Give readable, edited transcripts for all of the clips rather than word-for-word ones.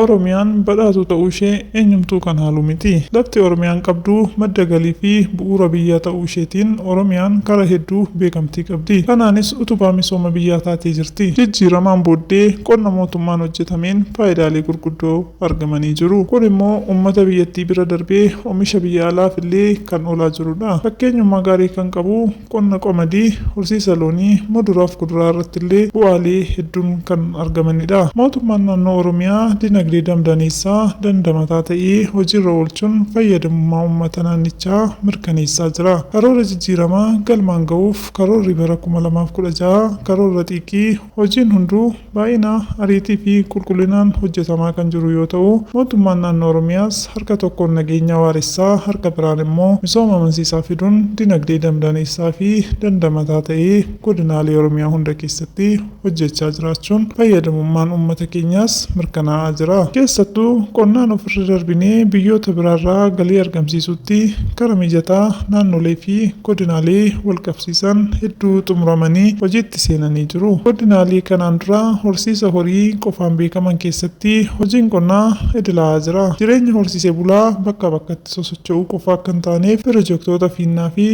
Oromiyaan badhaatuu ta'uu ishee eenyumtuu kan haalu miti. Lafti Oromiyaan qabdu madda galii fi bu'uura biyyaa ta'uu isheetiin Oromiyaan karaa hedduu beekamtii qabdi. Kanaanis utubaa misooma biyyaa taatee jirti. Jijjiiramaan booddee qonna mootummaan hojjetameen faayidaalee gurguddoo argamanii jiru. Kun immoo uummata biyyattii bira darbee oomisha biyya alaaf illee kan oolaa jirudha. Fakkeenyummaa gaarii kan qabu qonna qamadii, horsiisa loonii, muduraa fi kuduraa irratti illee bu'aalee hedduun kan argamanidha. Mootummaan naannoo Oromiyaa dinagdee damdaneessaa dandamataa ta'ee hojiirra oolchuun fayyadamummaa uummata naannichaa mirkaneessaa jira. Karoora jijjiiramaa galmaan ga'uuf karoorri bara 2016 karoora xiiqii hojiin hunduu baay'ina, ariitii fi qulqullinaan hojjetamaa kan jiru yoo ta'u, mootummaan naannoo Oromiyaas harka tokkoon nageenya waaressaa harka biraan immoo misooma amansiisaa fiduun dinagdee damdaneessaa fi dandamataa ta'ee godinaalee Oromiyaa hunda keessatti hojjechaa jiraachuun fayyadamummaan uummata keenyaas mirkanaa'aa jira. Keessattuu qonnaan ofirra darbinee biyyoota biraarraa galii argamsiisutti kara mijataa naannolee fi godinaalee wal qabsiisan hedduu xumuramanii hojiitti seenanii jiru. Godinaalee kanaan dura horsiisa horii qofaan beekaman keessatti hojiin qonnaa idilaa'aa jira. Jireenya horsiisee bulaa bakkaa bakkatti sosocho'uu qofa akka hin taaneef pirojektoota fiinnaa fi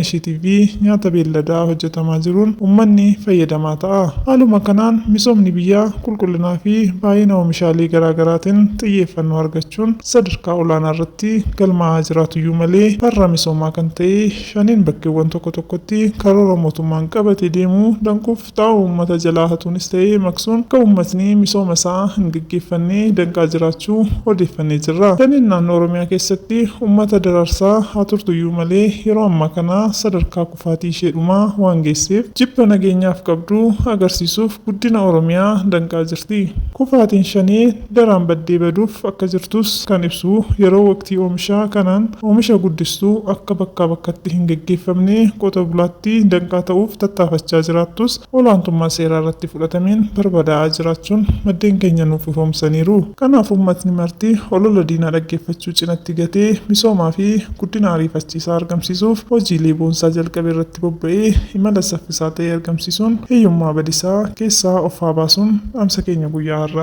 inisheetiivii nyaata beelladaa hojjetamaa jiruun uummanni fayyadamaa ta'a. Haaluma kanaan misoomni biyyaa qulqullinaa fi baay'ina oomishaalee garaagaraatiin xiyyeeffannoo argachuun sadarkaa olaanaa irratti galmaa'aa jiraatuyyuu malee farra misoomaa kan ta'e shaniin bakkeewwan tokko tokkotti karoora mootummaan qabatee deemuu danquuf xaa'oo uummata jalaa hatuunis ta'ee maqsuun akka uummatni misooma isaa hin gaggeeffanne danqaa jiraachuu odeeffannee jirra. Shaniin naannoo Oromiyaa keessatti uummata dararsaa haa turtuyyuu malee yeroo ammaa kana sadarkaa kufaatii ishee dhumaa waan geesseef jibba nageenyaaf qabdu agarsiisuuf guddina Oromiyaa danqaa jirti. Kufaatiin shanee daraan baddee baduuf akka jirtus kan ibsu yeroo waqtii oomishaa kanaan oomisha guddistuu akka bakkaa bakkatti hin gaggeeffamne qota bulaatti danqaa ta'uuf tattaafachaa jiraattus olaantummaa seeraa irratti fudhatameen barbadaa'aa jiraachuun maddeen keenya nuuf ifoomsaniiru. Kanaaf uummatni marti olola diinaa dhaggeeffachuu cinatti gatee misoomaa fi guddina ariifachiisaa argamsiisuuf hojiilee boonsaa jalqabe irratti bobba'ee imala saffisaa ta'e argamsiisuun hiyyummaa badisaa keessaa of haa baasuun dhaamsa keenya guyyaa har'aa.